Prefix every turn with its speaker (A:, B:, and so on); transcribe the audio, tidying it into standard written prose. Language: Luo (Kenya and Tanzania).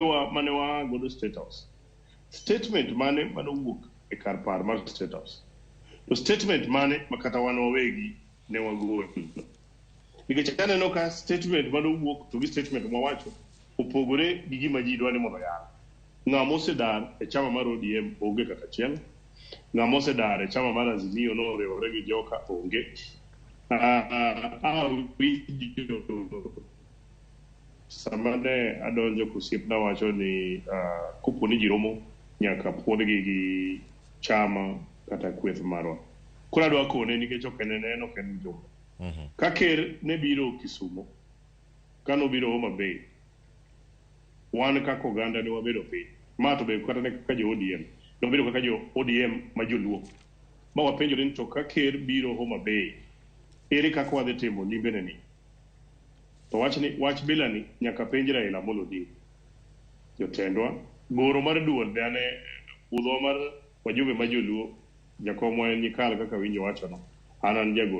A: wa mane waa godo State House, statement mane mane owuok e kar par mar State House, to statement mane ma kata wan wawegi ne wagolo. Nikech aneno ka statement mane owuok to gi statement mwawacho opogore gi gima ji dwa ni mondo oyal. Ng'ama osedar e chama mar ODM onge kata achiel. Ng'ama osedar e chama mar Azimio noriwore gi joka onge. Awinjo sama ne adonjo kosiepna wacho ni kopo ni ji romo nyaka puodhgi gi chama kata kweth marwa. Koro adwa kone nikech ok en en ok en mjumbe. Ka ker ne biro Kisumo, ka nobiro Homa Bay, wan kaka oganda ne wabedo piny. Ma to be kata ne kaka jo ODM, ne wabedo kaka jo ODM ma joluo. Ma wapenjore ni to ka ker biro Homa Bay, ere kaka wadhi timo limbene ni? To wach ni wach bila ni nyaka penj Raila Amolo Odinga. Jotendwa, goro mar duol be ane budho mar wajumbe ma joluo, jakomwa en Nyikal kaka winjo wachono. An an jagoro.